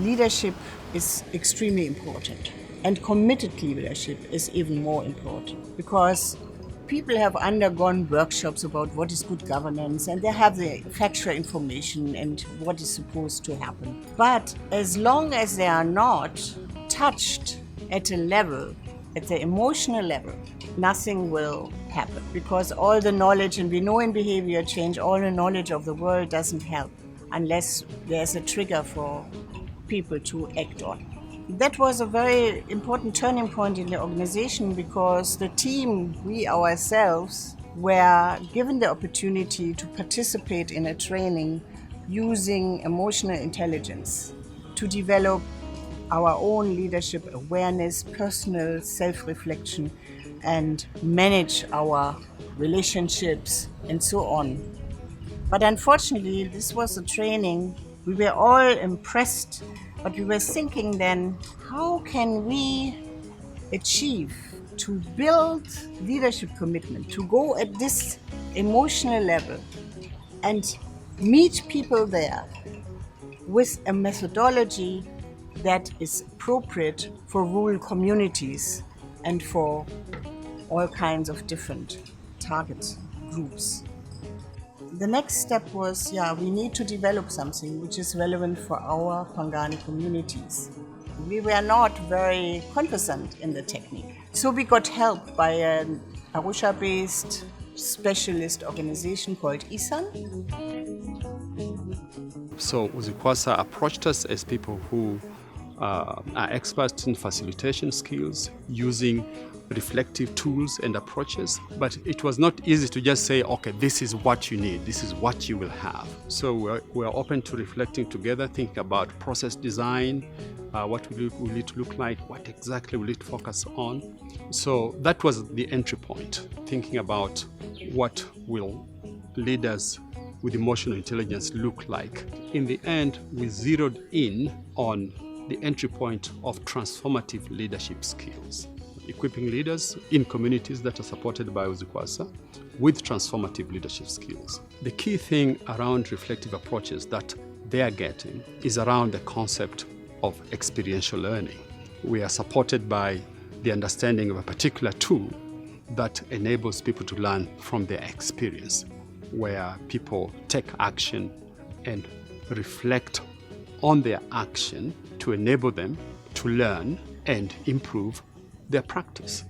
Leadership is extremely important, and committed leadership is even more important, because people have undergone workshops about what is good governance, and they have the factual information and what is supposed to happen. But as long as they are not touched at a level, at the emotional level, nothing will happen, because all the knowledge, and we know in behavior change, all the knowledge of the world doesn't help unless there's a trigger for people to act on. That was a very important turning point in the organization, because the team, we ourselves, were given the opportunity to participate in a training using emotional intelligence to develop our own leadership awareness, personal self-reflection, and manage our relationships and so on. But unfortunately, this was a training. We were all impressed, but we were thinking then, how can we achieve to build leadership commitment, to go at this emotional level and meet people there with a methodology that is appropriate for rural communities and for all kinds of different target groups. The next step was, we need to develop something which is relevant for our Pangani communities. We were not very conversant in the technique. So we got help by an Arusha-based specialist organization called ISAN. So Uzikwasa approached us as people who are experts in facilitation skills, using reflective tools and approaches. But it was not easy to just say, okay, this is what you need, this is what you will have. So we're open to reflecting together, thinking about process design, what will it look like, what exactly will it focus on. So that was the entry point, thinking about what will leaders with emotional intelligence look like. In the end, we zeroed in on the entry point of transformative leadership skills, equipping leaders in communities that are supported by Uzikwasa with transformative leadership skills. The key thing around reflective approaches that they are getting is around the concept of experiential learning. We are supported by the understanding of a particular tool that enables people to learn from their experience, where people take action and reflect on their action to enable them to learn and improve their practice.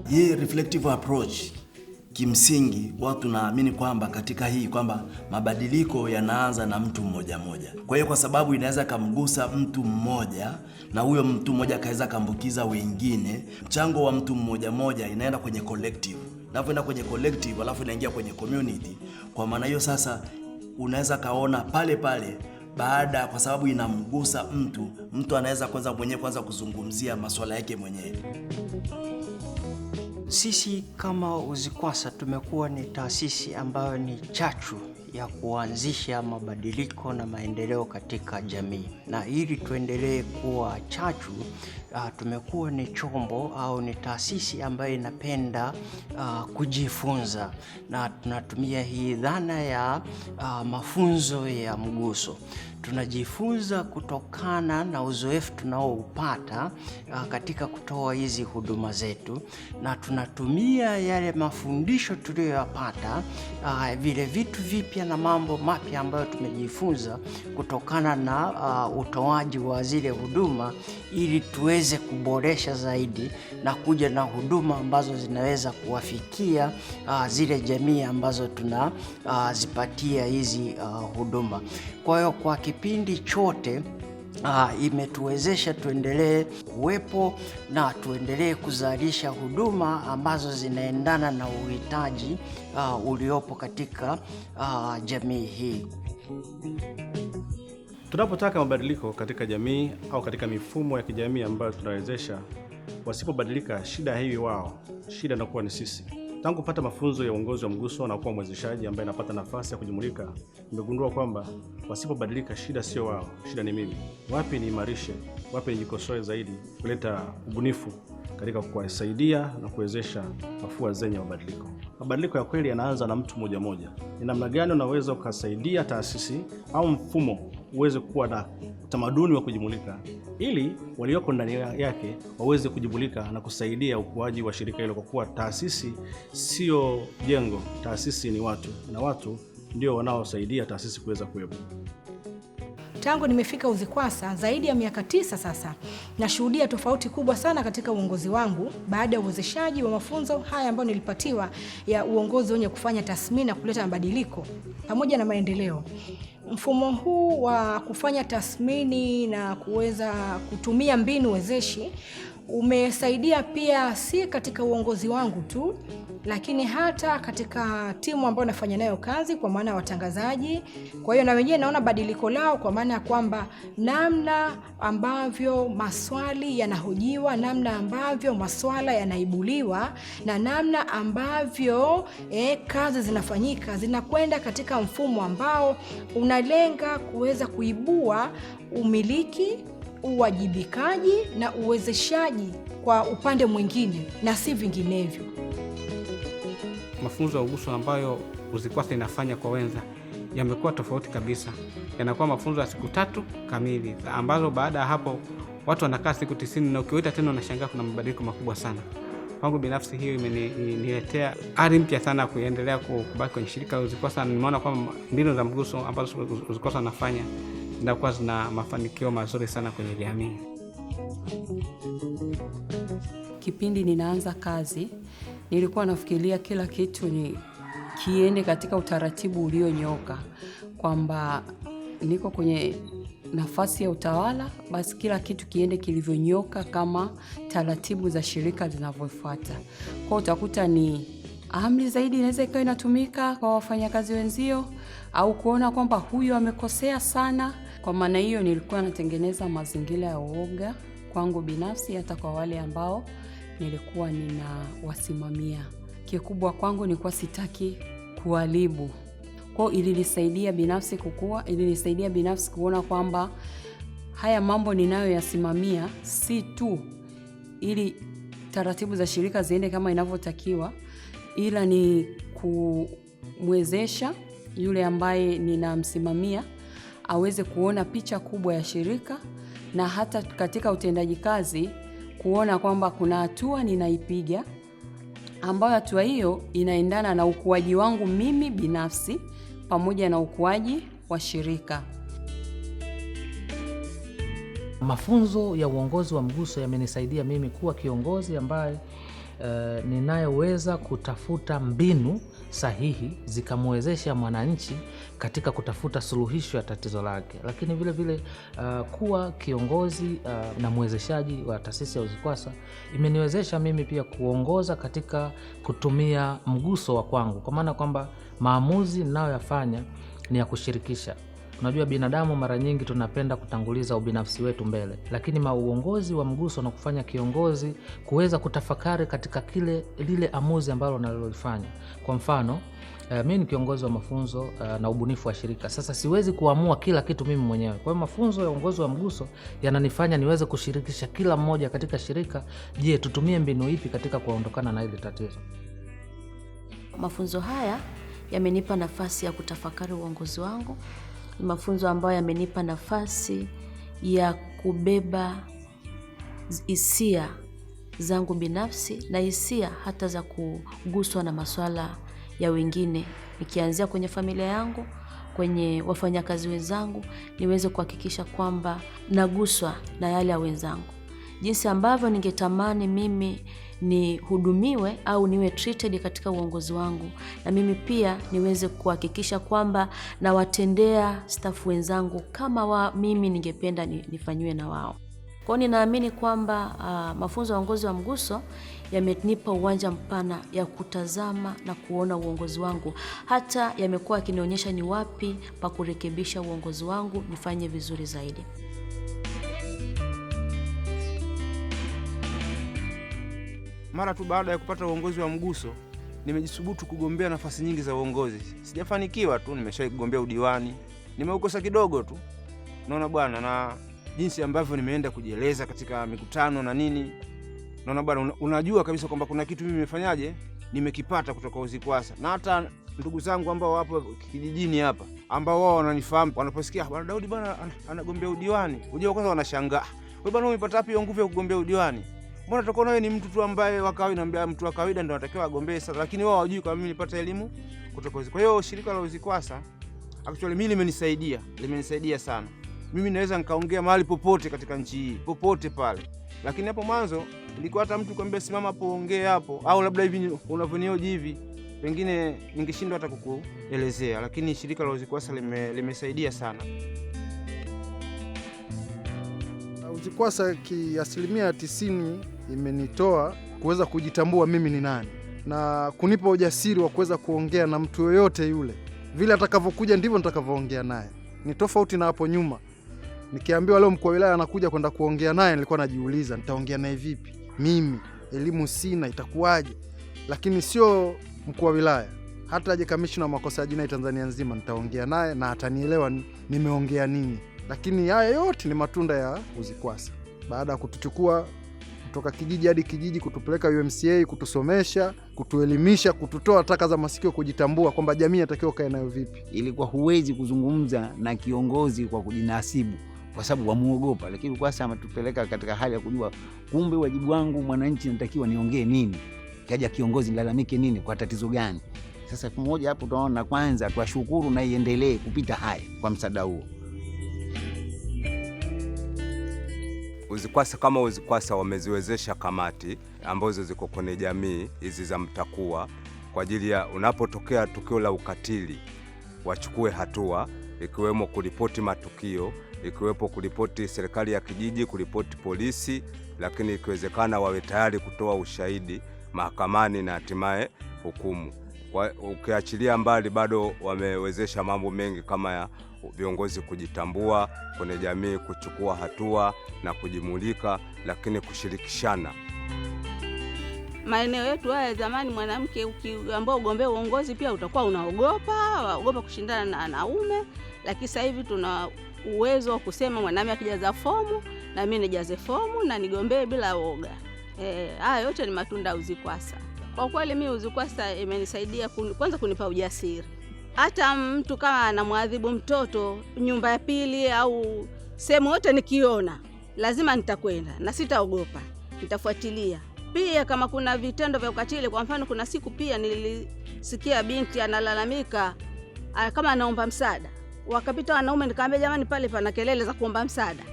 Hii reflective approach kimsingi watu tunaamini kwamba katika hii kwamba mabadiliko yanaanza na mtu mmoja mmoja. Kwa hiyo kwa sababu inaweza kumgusa mtu mmoja na huyo mtu mmoja akaweza kuambukiza wengine, mchango wa mtu mmoja mmoja inaenda kwenye collective. Inapoenda kwenye collective alafu inaingia kwenye community. Kwa maana hiyo sasa unaweza kaona pale pale baada, kwa sababu inamgusa mtu, mtu anaweza kwanza mwenyewe kwanza kuzungumzia masuala yake mwenyewe. Sisi kama UZIKWASA tumekuwa ni taasisi ambayo ni chachu ya kuanzisha mabadiliko na maendeleo katika jamii, na ili tuendelee kuwa chachu, tumekuwa ni chombo au ni taasisi ambayo inapenda kujifunza, na tunatumia hii dhana ya mafunzo ya mguso. Tunajifunza kutokana na uzoefu tunaoupata katika kutoa hizi huduma zetu, na tunatumia yale mafundisho tuliyoyapata, vile vitu vipya na mambo mapya ambayo tumejifunza kutokana na utoaji wa zile huduma, ili tuweze kuboresha zaidi na kuja na huduma ambazo zinaweza kuwafikia zile jamii ambazo tunazipatia hizi huduma. Kwa hiyo kwa kipindi chote imetuwezesha tuendelee kuwepo na tuendelee kuzalisha huduma ambazo zinaendana na uhitaji uliopo katika jamii hii. Tunapotaka mabadiliko katika jamii au katika mifumo ya kijamii ambayo tunawezesha, wasipobadilika, shida haiwi wao, shida inakuwa ni sisi. Tangu kupata mafunzo ya uongozi wa mguso na kuwa mwezeshaji ambaye napata nafasi ya kujimulika, nimegundua kwamba wasipobadilika, shida sio wao, shida ni mimi. Wapi niimarishe, wapi nijikosoe zaidi kuleta ubunifu katika kuwasaidia na kuwezesha afua zenye mabadiliko. Mabadiliko ya kweli yanaanza na mtu mmoja mmoja. Ni namna gani unaweza ukasaidia taasisi au mfumo uweze kuwa na utamaduni wa kujimulika ili walioko ndani yake waweze kujimulika na kusaidia ukuaji wa shirika hilo, kwa kuwa taasisi sio jengo, taasisi ni watu, na watu ndio wanaosaidia taasisi kuweza kuwepo. Tangu nimefika UZIKWASA zaidi ya miaka 9 sasa, nashuhudia tofauti kubwa sana katika uongozi wangu baada ya uwezeshaji wa mafunzo haya ambayo nilipatiwa ya uongozi wenye kufanya tathmini na kuleta mabadiliko pamoja na maendeleo. Mfumo huu wa kufanya tathmini na kuweza kutumia mbinu wezeshi umesaidia pia si katika uongozi wangu tu, lakini hata katika timu ambayo nafanya nayo kazi, kwa maana watangazaji. Kwa hiyo na wenyewe naona badiliko lao, kwa maana ya kwamba namna ambavyo maswali yanahojiwa, namna ambavyo maswala yanaibuliwa na namna ambavyo kazi zinafanyika zinakwenda katika mfumo ambao unalenga kuweza kuibua umiliki, uwajibikaji na uwezeshaji kwa upande mwingine na si vinginevyo. Mafunzo ya uguso ambayo UZIKWASA inafanya kwa wenza yamekuwa tofauti kabisa. Yanakuwa mafunzo ya siku 3 kamili ambazo baada ya hapo watu wanakaa siku 90 na ukiwaita tena unashangaa kuna mabadiliko makubwa sana. Kwangu binafsi hiyo imeniletea ari mpya sana kuendelea kubaki kwenye shirika la UZIKWASA. Nimeona kwamba mbinu za mguso ambazo UZIKWASA wanafanya zinakuwa zina mafanikio mazuri sana kwenye jamii. Kipindi ninaanza kazi nilikuwa nafikiria kila kitu ni kiende katika utaratibu ulionyooka, kwamba niko kwenye nafasi ya utawala, basi kila kitu kiende kilivyonyoka kama taratibu za shirika zinavyofuata. Kwa utakuta ni amri zaidi inaweza ikawa inatumika kwa wafanyakazi wenzio au kuona kwamba huyu amekosea sana. Kwa maana hiyo nilikuwa natengeneza mazingira ya uoga kwangu binafsi, hata kwa wale ambao nilikuwa ninawasimamia. Kikubwa kwangu nilikuwa sitaki kuharibu. Kwa hiyo ilinisaidia binafsi kukua, ilinisaidia binafsi kuona kwamba haya mambo ninayoyasimamia si tu ili taratibu za shirika ziende kama inavyotakiwa, ila ni kumwezesha yule ambaye ninamsimamia aweze kuona picha kubwa ya shirika, na hata katika utendaji kazi kuona kwamba kuna hatua ninaipiga ambayo hatua hiyo inaendana na ukuaji wangu mimi binafsi pamoja na ukuaji wa shirika. Mafunzo ya uongozi wa mguso yamenisaidia mimi kuwa kiongozi ambaye ninayeweza kutafuta mbinu sahihi zikamwezesha mwananchi katika kutafuta suluhisho ya tatizo lake. Lakini vile vile kuwa kiongozi na mwezeshaji wa taasisi ya UZIKWASA imeniwezesha mimi pia kuongoza katika kutumia mguso wa kwangu, kwa maana kwamba maamuzi ninayoyafanya ni ya kushirikisha. Unajua binadamu mara nyingi tunapenda kutanguliza ubinafsi wetu mbele, lakini uongozi wa mguso na kufanya kiongozi kuweza kutafakari katika lile amuzi ambalo analolifanya. Kwa mfano, mimi ni kiongozi wa mafunzo na ubunifu wa shirika. Sasa siwezi kuamua kila kitu mimi mwenyewe. Kwa hiyo mafunzo ya uongozi wa mguso yananifanya niweze kushirikisha kila mmoja katika shirika. Je, tutumie mbinu ipi katika kuondokana na hili tatizo? Mafunzo haya yamenipa nafasi ya kutafakari uongozi wangu. Ni mafunzo ambayo yamenipa nafasi ya kubeba hisia zangu binafsi na hisia hata za kuguswa na masuala ya wengine, nikianzia kwenye familia yangu, kwenye wafanyakazi wenzangu, niweze kuhakikisha kwamba naguswa na yale ya wenzangu. Jinsi ambavyo ningetamani mimi nihudumiwe au niwe treated katika uongozi wangu, na mimi pia niweze kuhakikisha kwamba nawatendea staff wenzangu kama mimi ningependa nifanyiwe na wao. Kwa hiyo ninaamini kwamba mafunzo ya uongozi wa mguso yamenipa uwanja mpana ya kutazama na kuona uongozi wangu. Hata yamekuwa yakinionyesha ni wapi pa kurekebisha uongozi wangu nifanye vizuri zaidi. Mara tu baada ya kupata uongozi wa mguso, nimejisubutu kugombea nafasi nyingi za uongozi. Sijafanikiwa tu, nimeshawahi kugombea udiwani, nimeukosa kidogo tu. Naona bwana, na jinsi ambavyo nimeenda kujieleza katika mikutano na nini, naona bwana, unajua kabisa kwamba kuna kitu mimi nimefanyaje, nimekipata kutoka UZIKWASA. Na hata ndugu zangu ambao wapo kijijini hapa ambao wao wananifahamu, wanaposikia bwana Daudi bwana anagombea udiwani, unajua kwanza wanashangaa, wewe bwana umepata wapi hiyo nguvu ya kugombea udiwani? Mbona tutakuwa wewe ni mtu tu ambaye wa kawaida, naambia mtu wa kawaida ndio anatakiwa agombee sasa, lakini wao hawajui kama mimi nilipata elimu kutoka. Kwa hiyo shirika la UZIKWASA actually mimi limenisaidia sana. Mimi naweza nikaongea mahali popote katika nchi hii, popote pale. Lakini hapo mwanzo ilikuwa hata mtu kwambia simama hapo ongea hapo, au labda hivi unavyonioji hivi, pengine ningeshindwa hata kukuelezea, lakini shirika la UZIKWASA limesaidia sana. UZIKWASA kiasilimia 90 imenitoa kuweza kujitambua mimi ni nani na kunipa ujasiri wa kuweza kuongea na mtu yoyote yule. Vile atakavyokuja ndivyo nitakavyoongea naye. Ni tofauti na hapo nyuma. Nikiambiwa leo mkuu wa wilaya anakuja kwenda kuongea naye, nilikuwa najiuliza nitaongea naye vipi? Mimi elimu sina, itakuwaje? Lakini sio mkuu wa wilaya, hata aje kamishna wa makosa ya jinai Tanzania nzima nitaongea naye na atanielewa nimeongea nini. Lakini haya yote ni matunda ya UZIKWASA. Baada ya kutuchukua kutoka kijiji hadi kijiji, kutupeleka UMCA, kutusomesha, kutuelimisha, kututoa taka za masikio, kujitambua kwamba jamii inatakiwa kae nayo vipi. Ilikuwa huwezi kuzungumza na kiongozi kwa kujinasibu kwa sababu wamuogopa, lakini UZIKWASA ametupeleka katika hali ya kujua kumbe wajibu wangu mwananchi natakiwa niongee nini, kaja kiongozi nilalamike nini, kwa tatizo gani. Sasa mmoja hapo tunaona kwanza twashukuru na iendelee kupita haya kwa msaada huo. UZIKWASA kama UZIKWASA wameziwezesha kamati ambazo ziko kwenye jamii hizi za mtakuwa kwa ajili ya unapotokea tukio la ukatili wachukue hatua, ikiwemo kuripoti matukio, ikiwepo kuripoti serikali ya kijiji, kuripoti polisi, lakini ikiwezekana wawe tayari kutoa ushahidi mahakamani na hatimaye hukumu. Kwa ukiachilia mbali, bado wamewezesha mambo mengi kama ya viongozi kujitambua kwenye jamii, kuchukua hatua na kujimulika, lakini kushirikishana. Maeneo yetu haya zamani, mwanamke ukiambiwa ugombee uongozi pia utakuwa unaogopa, waogopa kushindana na wanaume, lakini sasa hivi tuna uwezo wa kusema mwanamume akijaza fomu na mimi nijaze fomu na nigombee bila woga. Haya yote ni matunda ya UZIKWASA. Kwa kweli mimi UZIKWASA imenisaidia kwanza kunipa ujasiri. Hata mtu kama anamwadhibu mtoto nyumba ya pili au sehemu yote nikiona, lazima nitakwenda na sitaogopa, nitafuatilia. Pia kama kuna vitendo vya ukatili, kwa mfano kuna siku pia nilisikia binti analalamika kama anaomba msaada. Wakapita wanaume, nikamwambia jamani, pale pana kelele za kuomba msaada.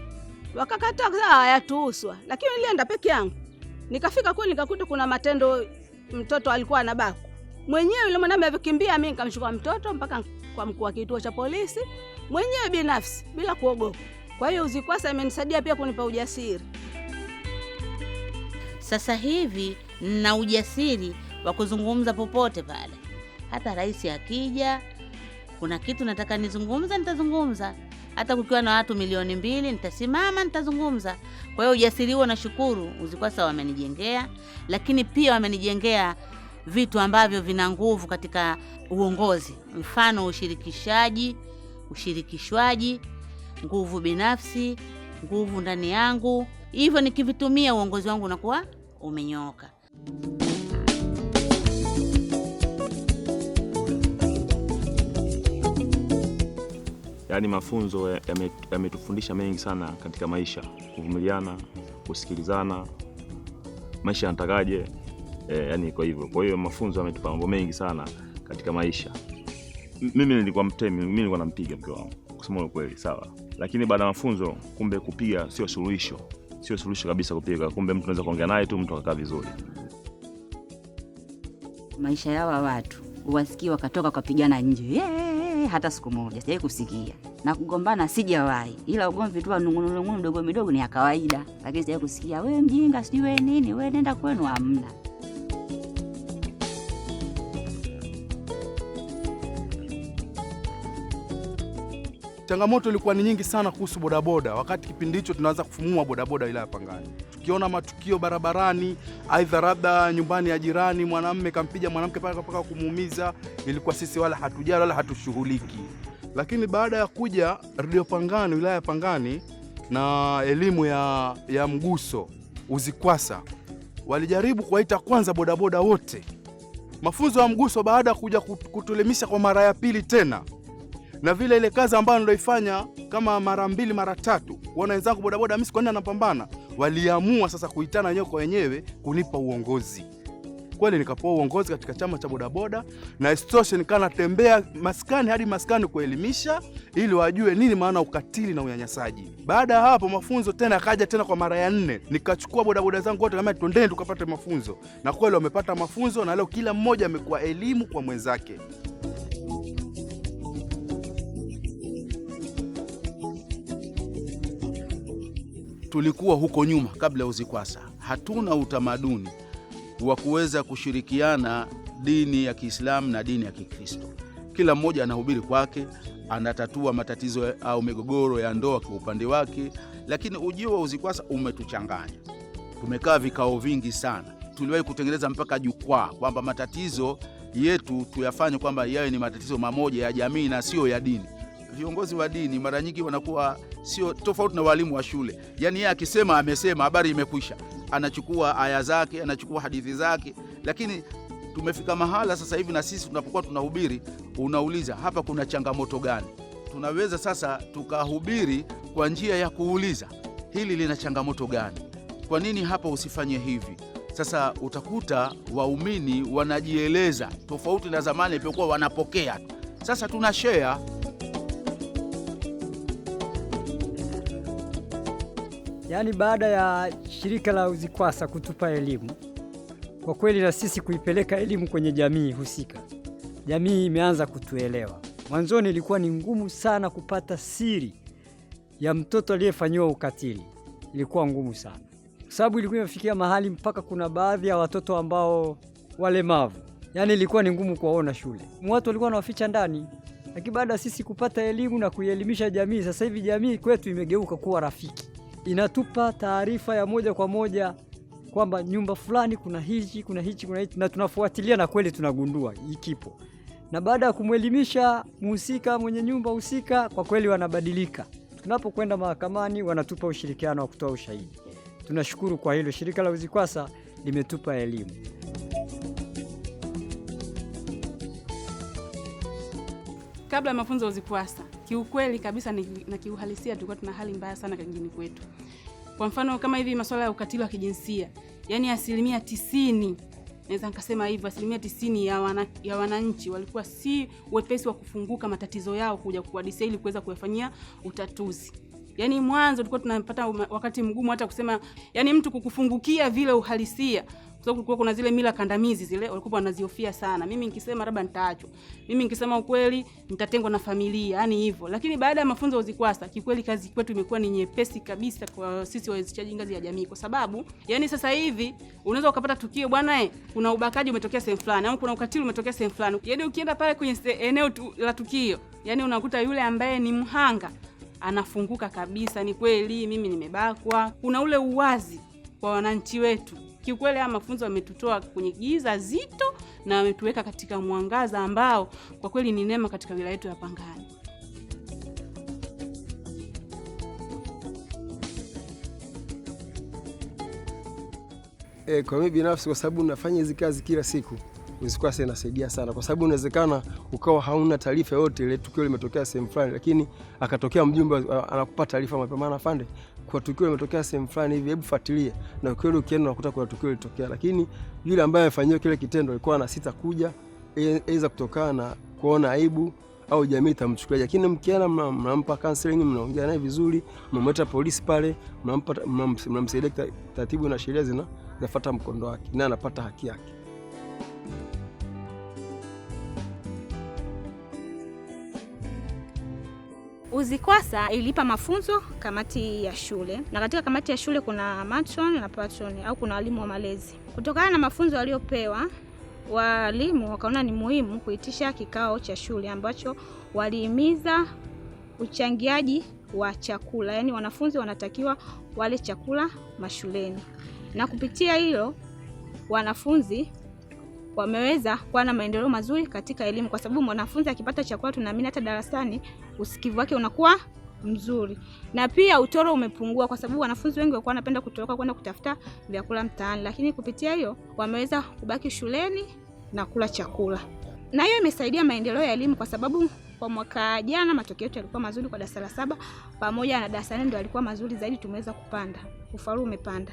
Wakakataa kusema hayatuhusu, lakini nilienda peke yangu. Nikafika kule nikakuta kuna matendo, mtoto alikuwa anabakwa. Mwenyewe yule mwanamume alikimbia, mimi nikamchukua mtoto mpaka kwa mkuu wa kituo cha polisi mwenyewe binafsi bila kuogopa. Kwa hiyo UZIKWASA imenisaidia pia kunipa ujasiri. Sasa hivi nina ujasiri wa kuzungumza popote pale. Hata rais akija, kuna kitu nataka nizungumza, nitazungumza. Hata kukiwa na watu 2,000,000 nitasimama nitazungumza. Kwa hiyo ujasiri huo nashukuru UZIKWASA wamenijengea, lakini pia wamenijengea vitu ambavyo vina nguvu katika uongozi. Mfano ushirikishaji, ushirikishwaji, nguvu binafsi, nguvu ndani yangu. Hivyo nikivitumia uongozi wangu unakuwa umenyooka. Yaani mafunzo yametufundisha mengi sana katika maisha, kuvumiliana, kusikilizana, maisha yanatakaje. Yani kwa hivyo. Kwa hiyo mafunzo yametupa mambo mengi sana katika maisha. Mimi nilikuwa mtemi, mimi nilikuwa nampiga mke wangu, kusema ukweli, sawa. Lakini baada ya mafunzo kumbe kupiga sio suluhisho. Sio suluhisho kabisa kupiga. Kumbe mtu anaweza kuongea naye tu mtu akakaa vizuri. Maisha yao watu uwasikie wakatoka kupigana nje. Hata siku moja sijawahi kusikia. Na kugombana sijawahi. Ila ugomvi tu nung'unung'unu mdogo midogo ni ya kawaida. Lakini sijawahi kusikia wewe mjinga sijui wewe nini, wewe nenda kwenu, hamna. Changamoto ilikuwa ni nyingi sana kuhusu bodaboda. Wakati kipindi hicho tunaanza kufumua bodaboda wilaya Pangani. Tukiona matukio barabarani, aidha labda nyumbani ya jirani mwanamume kampiga mwanamke paka kumuumiza, ilikuwa sisi wala hatujali wala hatushughuliki. Lakini baada ya kuja Radio Pangani wilaya ya Pangani na elimu ya mguso UZIKWASA, walijaribu kuwaita kwanza bodaboda wote. Mafunzo ya mguso baada ya kuja kutuelimisha kwa mara ya pili tena, na vile ile kazi ambayo niloifanya kama mara mbili mara tatu, wana wenzangu bodaboda, mimi kwa nini napambana, waliamua sasa kuitana wenyewe kwa wenyewe kunipa uongozi. Kweli nikapewa uongozi katika chama cha bodaboda, na isitoshe nikaa natembea maskani hadi maskani kuelimisha ili wajue nini maana ukatili na unyanyasaji. Baada ya hapo mafunzo tena akaja tena kwa mara ya 4, nikachukua bodaboda zangu wote kama twendeni tukapate mafunzo, na kweli wamepata mafunzo, na leo kila mmoja amekuwa elimu kwa mwenzake. Tulikuwa huko nyuma kabla ya UZIKWASA hatuna utamaduni wa kuweza kushirikiana dini ya Kiislamu na dini ya Kikristo. Kila mmoja anahubiri kwake, anatatua matatizo au migogoro ya ndoa kwa upande wake, lakini ujio wa UZIKWASA umetuchanganya. Tumekaa vikao vingi sana. Tuliwahi kutengeneza mpaka jukwaa kwamba matatizo yetu tuyafanye kwamba yawe ni matatizo mamoja ya jamii na sio ya dini. Viongozi wa dini mara nyingi wanakuwa sio tofauti na walimu wa shule. Yaani yeye akisema amesema, habari imekwisha. Anachukua aya zake, anachukua hadithi zake. Lakini tumefika mahala sasa hivi na sisi tunapokuwa tunahubiri, unauliza hapa kuna changamoto gani? Tunaweza sasa tukahubiri kwa njia ya kuuliza, hili lina changamoto gani? Kwa nini hapa usifanye hivi? Sasa utakuta waumini wanajieleza tofauti na zamani ilipokuwa wanapokea. Sasa tuna share. Yaani baada ya shirika la UZIKWASA kutupa elimu, kwa kweli na sisi kuipeleka elimu kwenye jamii husika, jamii imeanza kutuelewa. Mwanzoni ilikuwa ni ngumu sana kupata siri ya mtoto aliyefanyiwa ukatili, ilikuwa ngumu sana, kwa sababu ilikuwa imefikia mahali mpaka kuna baadhi ya watoto ambao walemavu, yaani ilikuwa ni ngumu kuwaona shule, watu walikuwa wanawaficha ndani. Lakini baada ya sisi kupata elimu na kuielimisha jamii, sasa hivi jamii kwetu imegeuka kuwa rafiki, inatupa taarifa ya moja kwa moja kwamba nyumba fulani kuna hichi, kuna hichi, kuna hichi, na tunafuatilia na kweli tunagundua ikipo. Na baada ya kumwelimisha mhusika, mwenye nyumba husika, kwa kweli wanabadilika. Tunapokwenda mahakamani wanatupa ushirikiano wa kutoa ushahidi. Tunashukuru kwa hilo, shirika la UZIKWASA limetupa elimu. Kabla ya mafunzo ya UZIKWASA, kiukweli kabisa na kiuhalisia tulikuwa tuna hali mbaya sana kijijini kwetu. Kwa mfano kama hivi masuala ya ukatili wa kijinsia, yani 90%, naweza nikasema hivyo, 90% ya wananchi walikuwa si wepesi wa kufunguka matatizo yao kuja kuhadisia ili kuweza kuyafanyia utatuzi. Yani mwanzo tulikuwa tunapata wakati mgumu hata kusema, yani mtu kukufungukia vile uhalisia, kwa sababu kulikuwa kuna zile mila kandamizi zile walikuwa wanazihofia sana. Mimi nikisema labda nitaachwa, mimi nikisema ukweli nitatengwa na familia, yani hivyo. Lakini baada ya mafunzo ya UZIKWASA, kikweli kazi kwetu imekuwa ni nyepesi kabisa kwa sisi wawezeshaji ngazi ya jamii, kwa sababu yani sasa hivi unaweza ukapata tukio bwana, kuna ubakaji umetokea sehemu fulani au kuna ukatili umetokea sehemu fulani. Yani ukienda pale kwenye eneo la tukio, yani unakuta yule ambaye ni mhanga anafunguka kabisa, ni kweli mimi nimebakwa. Kuna ule uwazi kwa wananchi wetu. Kiukweli haya mafunzo yametutoa kwenye giza zito na yametuweka katika mwangaza ambao kwa kweli ni neema katika wilaya yetu ya Pangani. Kwa mimi binafsi, kwa sababu nafanya hizi kazi kila siku, UZIKWASA inasaidia sana, kwa sababu inawezekana ukawa hauna taarifa yote ile tukio limetokea sehemu fulani, lakini akatokea mjumbe anakupa taarifa mapema, maana afande, kwa tukio limetokea sehemu fulani hivi, hebu fuatilia. Na kweli ukienda unakuta kuna tukio lilitokea, lakini yule ambaye amefanyiwa kile kitendo alikuwa anasita kuja, aidha kutokana na kuona aibu au jamii itamchukulia. Lakini mkiana mnampa counseling, mnaongea naye vizuri, mnamleta polisi pale, mnamsaidia taratibu na sheria zinafuata mkondo wake na anapata haki yake. UZIKWASA ilipa mafunzo kamati ya shule, na katika kamati ya shule kuna matron na patron au kuna walimu wa malezi. Kutokana na mafunzo waliopewa, walimu wakaona ni muhimu kuitisha kikao cha shule ambacho walihimiza uchangiaji wa chakula, yani wanafunzi wanatakiwa wale chakula mashuleni. Na kupitia hilo wanafunzi wameweza kuwa na maendeleo mazuri katika elimu, kwa sababu mwanafunzi akipata chakula tunaamini hata darasani usikivu wake unakuwa mzuri. Na pia utoro umepungua, kwa sababu wanafunzi wengi walikuwa wanapenda kutoroka kwenda kutafuta vyakula mtaani, lakini kupitia hiyo wameweza kubaki shuleni. na kula chakula. Na hiyo imesaidia maendeleo ya elimu kwa sababu kwa mwaka jana matokeo yetu yalikuwa mazuri kwa darasa la 7 pamoja na darasa la 4 ndio yalikuwa mazuri zaidi, tumeweza kupanda. Ufaulu umepanda.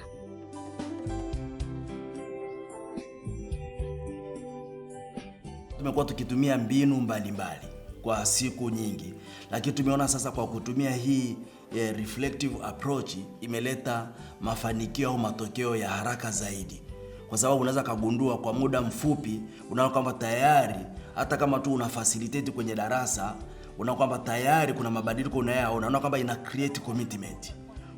Tumekuwa tukitumia mbinu mbalimbali kwa siku nyingi, lakini tumeona sasa kwa kutumia hii reflective approach imeleta mafanikio au matokeo ya haraka zaidi, kwa sababu unaweza kugundua kwa muda mfupi, unaona kwamba tayari hata kama tu una facilitate kwenye darasa, unaona kwamba tayari kuna mabadiliko unayaona, unaona kwamba ina create commitment.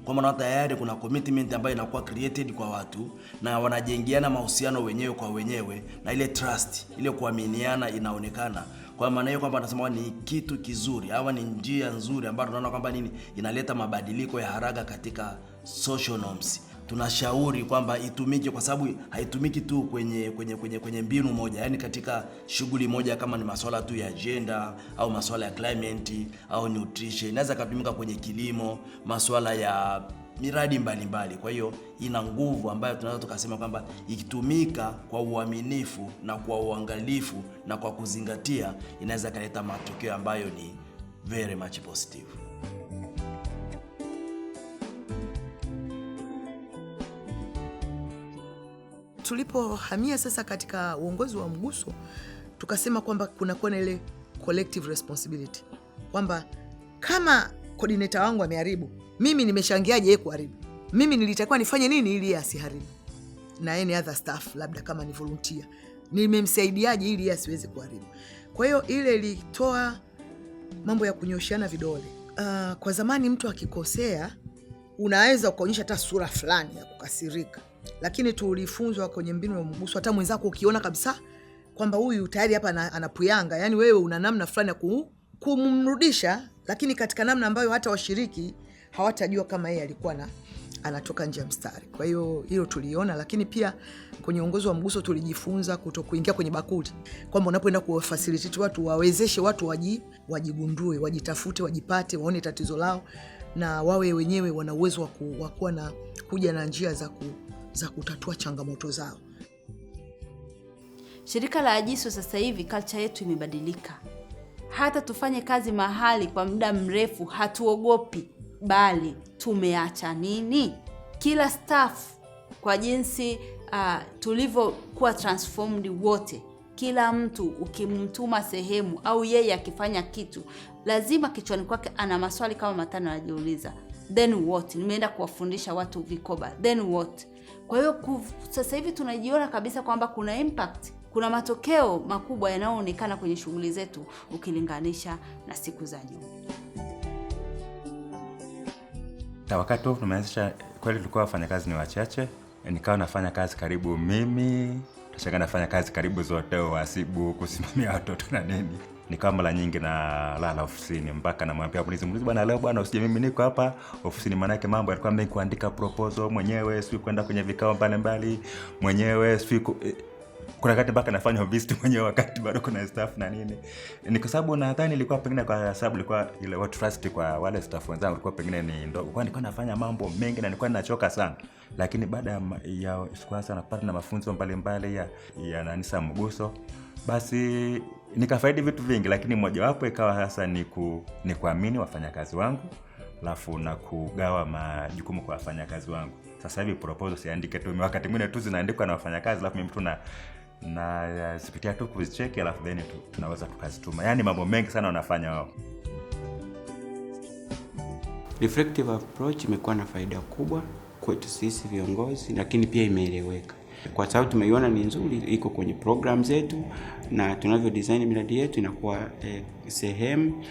Kwa maana tayari kuna commitment ambayo inakuwa created kwa watu na wanajengiana mahusiano wenyewe kwa wenyewe, na ile trust, ile kuaminiana inaonekana. Kwa maana hiyo kwamba anasema ni kitu kizuri au ni njia nzuri ambayo tunaona kwamba nini inaleta mabadiliko ya haraka katika social norms. Tunashauri kwamba itumike kwa sababu haitumiki tu kwenye mbinu moja, yani katika shughuli moja kama ni masuala tu ya agenda au masuala ya climate au nutrition. Inaweza kutumika kwenye kilimo, masuala ya miradi mbalimbali. Kwa hiyo ina nguvu ambayo tunaweza tukasema kwamba ikitumika kwa uaminifu na kwa uangalifu na kwa kuzingatia, inaweza kuleta matokeo ambayo ni very much positive. Tulipohamia sasa katika uongozi wa mguso, tukasema kwamba kuna kuwa na ile collective responsibility, kwamba kama coordinator wangu ameharibu, mimi nimeshangiaje yeye kuharibu? Mimi nilitakiwa nifanye nini ili yeye asiharibu? Na any other staff, labda kama ni volunteer, nimemsaidiaje ili yeye asiweze kuharibu? Kwa hiyo ile ilitoa mambo ya kunyoshiana vidole. Kwa zamani mtu akikosea unaweza ukaonyesha hata sura fulani ya kukasirika, lakini tulifunzwa kwenye mbinu ya mguso, hata mwenzako ukiona kabisa kwamba huyu tayari hapa anapuyanga, yani wewe una namna fulani ya kumrudisha, lakini katika namna ambayo hata washiriki hawatajua kama yeye alikuwa anatoka nje ya mstari. Kwa hiyo hilo tuliona, lakini pia kwenye uongozi wa mguso tulijifunza kutokuingia kwenye bakuli, kwamba unapoenda kuwafacilitate watu, wawezeshe watu wajigundue, wajitafute, wajipate, waone tatizo lao, na wawe wenyewe wana uwezo wa kuwa na kuja na njia za kutatua changamoto zao. Shirika la AJISO sasa hivi culture yetu imebadilika. Hata tufanye kazi mahali kwa muda mrefu hatuogopi, bali tumeacha nini? Kila staff kwa jinsi tulivyokuwa transformed wote, kila mtu ukimtuma sehemu au yeye akifanya kitu, lazima kichwani kwake ana maswali kama matano anajiuliza. Then what? Nimeenda kuwafundisha watu vikoba. Then what? Kwa hiyo sasa hivi tunajiona kabisa kwamba kuna impact, kuna matokeo makubwa yanayoonekana kwenye shughuli zetu ukilinganisha na siku za nyuma. Wakati huo tumeanzisha, kweli tulikuwa wafanyakazi ni wachache. Nikawa nafanya kazi karibu mimi, tashangaa nafanya kazi karibu zote, uhasibu, kusimamia watoto na nini. Nikawa mara nyingi nalala ofisini mpaka namwambia mlinzi, bwana leo bwana usije, mimi niko hapa ofisini. Maana yake mambo yalikuwa mengi, kuandika proposal mwenyewe, sio kwenda kwenye vikao mbalimbali mwenyewe, sio kuna wakati mpaka nafanya visit mwenyewe wakati bado kuna staff na nini. Ni kwa sababu nadhani ilikuwa pengine kwa sababu ilikuwa ile what trust kwa wale staff wenzangu ilikuwa pengine ni ndogo. Kwa nilikuwa nafanya mambo mengi na nilikuwa ninachoka sana. Lakini baada ya siku napata na mafunzo mbalimbali ya nanisa mguso, basi nikafaidi vitu vingi, lakini mojawapo ikawa hasa ni kuamini wafanyakazi wangu, alafu na kugawa majukumu kwa wafanyakazi wangu. Sasa hivi proposal siandike tu, wakati mwingine tu zinaandikwa na wafanyakazi, alafu mimi tu na zipitia tu kuzicheki, alafu then tunaweza tukazituma. Yaani mambo mengi sana wanafanya wao. Reflective approach imekuwa na faida kubwa kwetu sisi viongozi, lakini pia imeeleweka. Kwa sababu tumeiona ni nzuri, iko kwenye program zetu na tunavyo design miradi yetu inakuwa sehemu.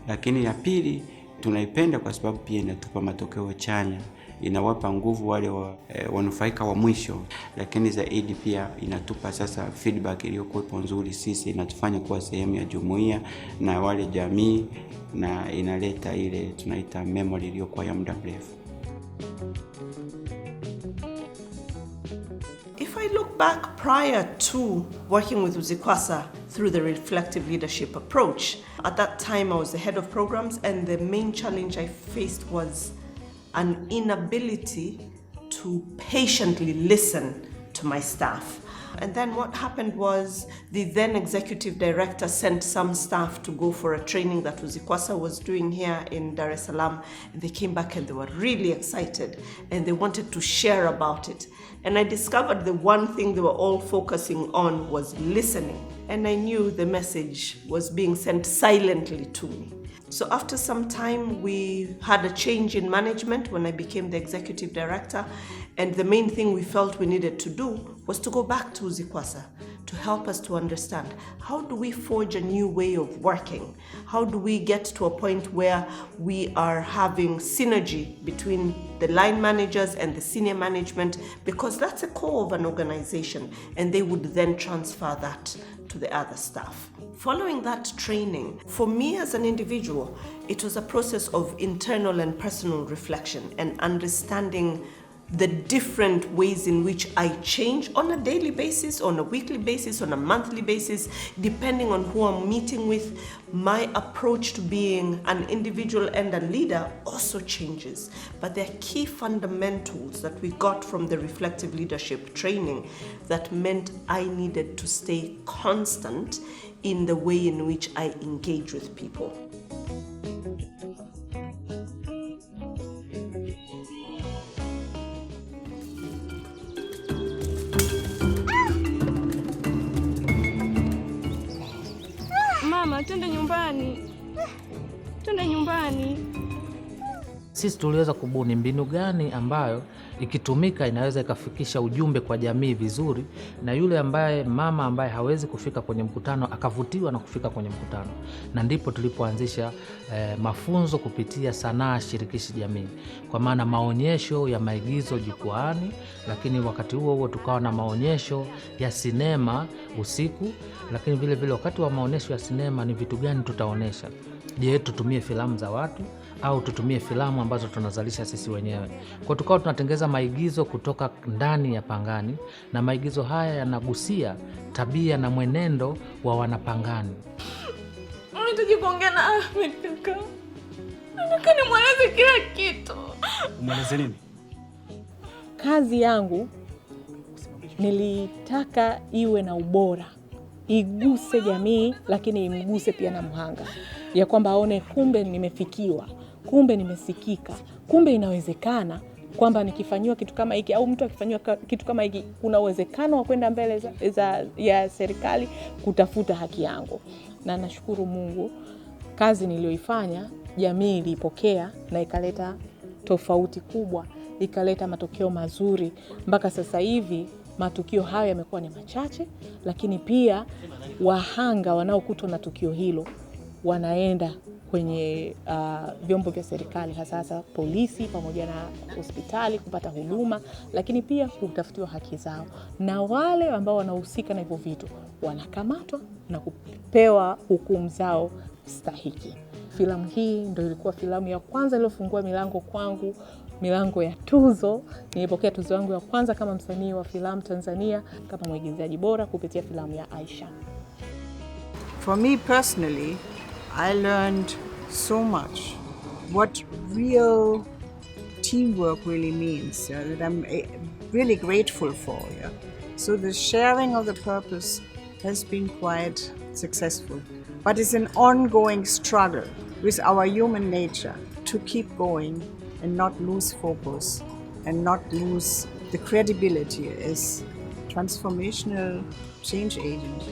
Lakini ya pili tunaipenda kwa sababu pia inatupa matokeo chanya, inawapa nguvu wale wanufaika wa mwisho, lakini zaidi pia inatupa sasa feedback iliyokuwepo nzuri sisi, inatufanya kuwa sehemu ya jumuiya na wale jamii, na inaleta ile tunaita memory iliyokuwa ya muda mrefu. If I look back prior to working with UZIKWASA through the reflective leadership approach, at that time I was the head of programs, and the main challenge I faced was an inability to patiently listen to my staff. And then what happened was the then executive director sent some staff to go for a training that UZIKWASA was doing here in Dar es Salaam. And they came back and they were really excited and they wanted to share about it. And I discovered the one thing they were all focusing on was listening. And I knew the message was being sent silently to me. So after some time, we had a change in management when I became the executive director. And the main thing we felt we needed to do was to go back to UZIKWASA to help us to understand, how do we forge a new way of working? How do we get to a point where we are having synergy between the line managers and the senior management? Because that's the core of an organization, and they would then transfer that to the other staff. Following that training, for me as an individual, it was a process of internal and personal reflection and understanding the different ways in which I change on a daily basis, on a weekly basis, on a monthly basis, depending on who I'm meeting with. My approach to being an individual and a leader also changes. But there are key fundamentals that we got from the reflective leadership training that meant I needed to stay constant in the way in which I engage with people. Mama, twende nyumbani, twende nyumbani. Sisi tuliweza kubuni mbinu gani ambayo ikitumika inaweza ikafikisha ujumbe kwa jamii vizuri, na yule ambaye mama ambaye hawezi kufika kwenye mkutano akavutiwa na kufika kwenye mkutano. Na ndipo tulipoanzisha mafunzo kupitia sanaa shirikishi jamii, kwa maana maonyesho ya maigizo jukwaani, lakini wakati huo huo tukawa na maonyesho ya sinema usiku. Lakini vile vile wakati wa maonyesho ya sinema ni vitu gani tutaonesha? Je, tutumie filamu za watu au tutumie filamu ambazo tunazalisha sisi wenyewe? Kwa tukawa tunatengeza maigizo kutoka ndani ya Pangani, na maigizo haya yanagusia tabia na mwenendo wa wanapangani. Unahitaji kuongea na Ahmed kaka. Nataka nimweleze kila kitu. Umweleze nini? Kazi yangu nilitaka iwe na ubora, iguse jamii, lakini imguse pia na mhanga, ya kwamba aone kumbe nimefikiwa, kumbe nimesikika, kumbe inawezekana kwamba nikifanyiwa kitu kama hiki au mtu akifanyiwa kitu kama hiki kuna uwezekano wa kwenda mbele ya serikali kutafuta haki yangu. Na nashukuru Mungu, kazi niliyoifanya jamii ilipokea na ikaleta tofauti kubwa, ikaleta matokeo mazuri. Mpaka sasa hivi matukio hayo yamekuwa ni machache, lakini pia wahanga wanaokutwa na tukio hilo wanaenda kwenye vyombo vya serikali, hasa polisi pamoja na hospitali kupata huduma, lakini pia kutafutiwa haki zao. Na wale ambao wanahusika na hivyo vitu wanakamatwa na kupewa hukumu zao stahiki. Filamu hii ndio ilikuwa filamu ya kwanza iliyofungua milango kwangu, milango ya tuzo. Nilipokea tuzo yangu ya kwanza kama msanii wa filamu Tanzania, kama mwigizaji bora kupitia filamu ya Aisha. For me personally, I learned so much what real teamwork really means, that I'm really grateful for. Yeah. So the sharing of the purpose has been quite successful. But it's an ongoing struggle with our human nature to keep going and not lose focus and not lose the credibility as transformational change agent.